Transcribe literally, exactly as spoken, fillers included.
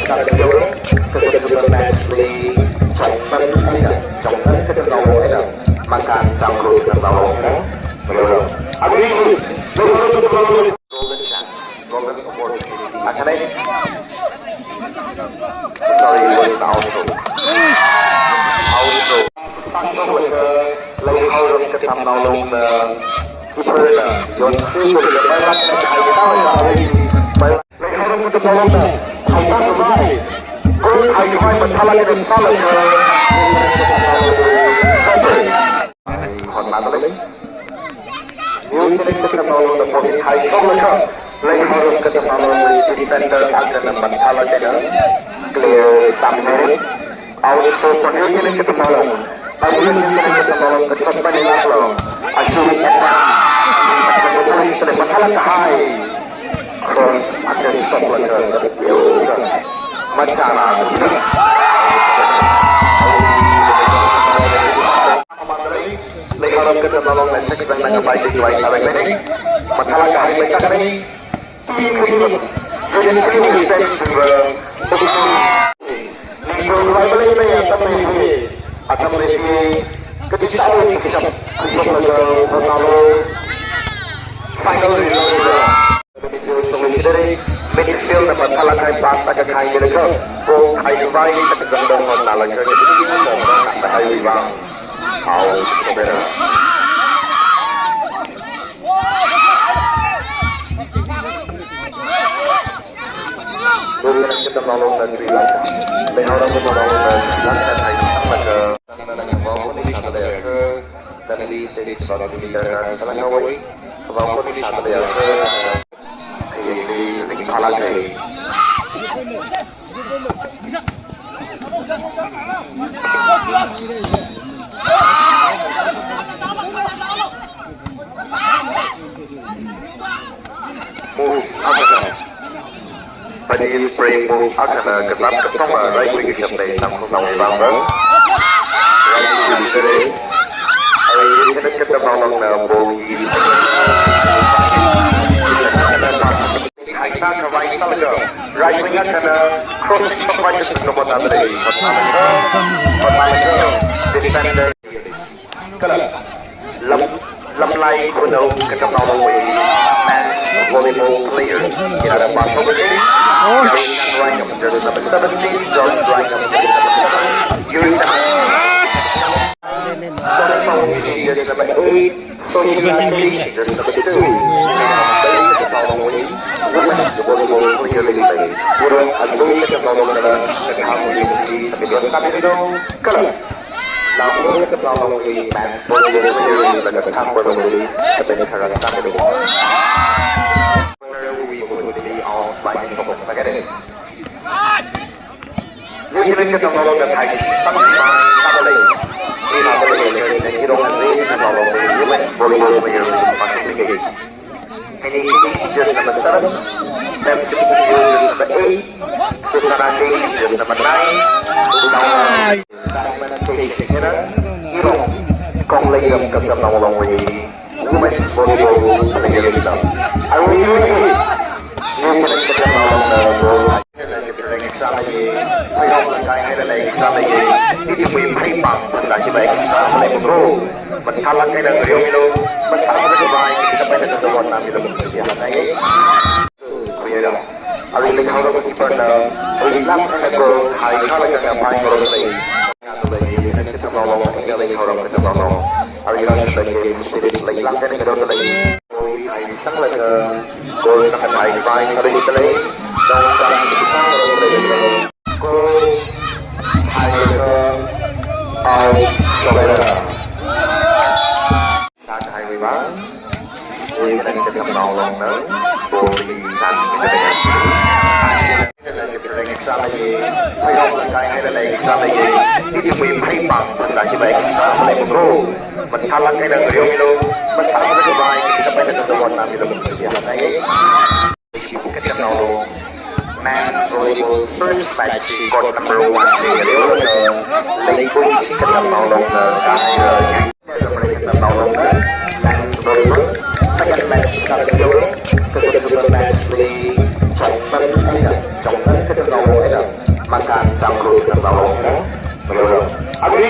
Sāra kateolong, kakathuka match li Chongpan eina, Chongpan Katamnao eina, Makan Tangkhul Katamnao eina, Malolo. Agreement, Golden chance, golden opportunity. Athane. Sorry, it was an out throw. Out throw. Sangkhaowa Leihauram Katamnao longna, keeper na, yonsi ko ya, Leihauram Katamnao longna, haita khavai, goal haikhavai mathālāk eina sālaga, Hotnadalei. New Zealand Katamnao longna ball haishoklaga, Leihauram Katamnao longwui defender akhana mathālāk eina clear sāmira. Out for New Zealand Katamnao long. New Zealand Katamnao long, kachot maninglaklo. Ashi attack. Mathālāk kahai. Cross akhana shoklaga, machāna. Leihauram Katamnao longna six zangna kapai di try sāra mene. Mathālāk kahai machāna. Team kali, unit kali, defense, uh, ningkong lai balei balei atam lei hi, atam lei hi, kati chalo kishap, kishap laga, Ronaldo, final result. Midfield solution, midfield na mathālāk kahai pass akha khai laga, goal haikhavai, akha zangdong Ronaldo, kati chalo kishap, kati chalo kishap. Out, Sobera. Leihauram Katamnao longna three lakh. Leihauram Katamnao longna three lakh, hai, sanglaga. Sanglaga, ball ni shāda ya ke, Dundee State Soccer League na sanglaga wai. Ball ni shāda ya ke, hai, ni, ni phala ke. Move akhana. Padi spray move akhana kazat katonga right wing kashap lei Tangkhulnao vang. Right wing kashap lei. Ari Katamnao longna ball is. Haita khavai sālaga, right wing akhana cross shot right to Sobera lei. Defender. Kala, Lam, Lamlai Khunao Katamnao longwui men's volleyball player. Kirara Basho. Ryan Rangam, jersey number seventeen, John Ryan Rangam, jersey number seven. Yuri Tang. Sorry, Paul, jersey number eight. Sonia Kei, jersey number two. Katamnao longwui women's volleyball player. Yuri Azui Katamnao longna, Katamnao longwui, Katamnao longwui, Kala. Lambu Katamnao longwui men's volleyball player, Katamnao longwui, Katamnao longwui. Winner will be out by end of the second. New Zealand Katamnao longna thai, sampai, sampai lei. Ina lei, ina lei, Katamnao longwui, women's volleyball player, Pacific. Henny, jersey number seven. Pam, jersey number eight. Susana Kei, jersey number nine. Diamond Kei, Irong, Kongleiram Katamnao longwui women's volleyball player. Are we ready? New Zealand Katamnao longna ball. Extra lei, playoff lāngkai haira lei, extra lei. Ithumwui phei pang phasā hi bai extra lei mukro. Mathālāk eina ngayonglu, mathālāk eina bai, kapai na kawan na milu mukro siya lei. Kuyera, ari Leihauram keeper na, ari lak na goal, hai kala ka pai ngoro lei. Katamnao long, Leihauram Katamnao long. Ari lak na game spirit, lak na goal lei. Oi, hai sanglaga, goal sangkahai, pai sāra lei. Dong sangkahai, sanglaga lei. Goal, hai laga, out, Sobera. Sākahai vang, New Zealand Katamnao longna, goal hi sākahai. Extra lei, playoff lāngkai haira lei, extra lei. Ithumwui phei pang phasā hi bai extra lei mukro. Mathālāk eina ngayonglu, mathālāk eina bai, kapai na kawan na milu mukro siya lei. Katamnao long. Men's volleyball first match, court number one, Leikui Katamnao longna kahaira. Men's volleyball second match, Katamnao long. Kakathuka match li Chongpan eina, Chongpan Katamnao long eina. Akan tamlu tamlu. Agri.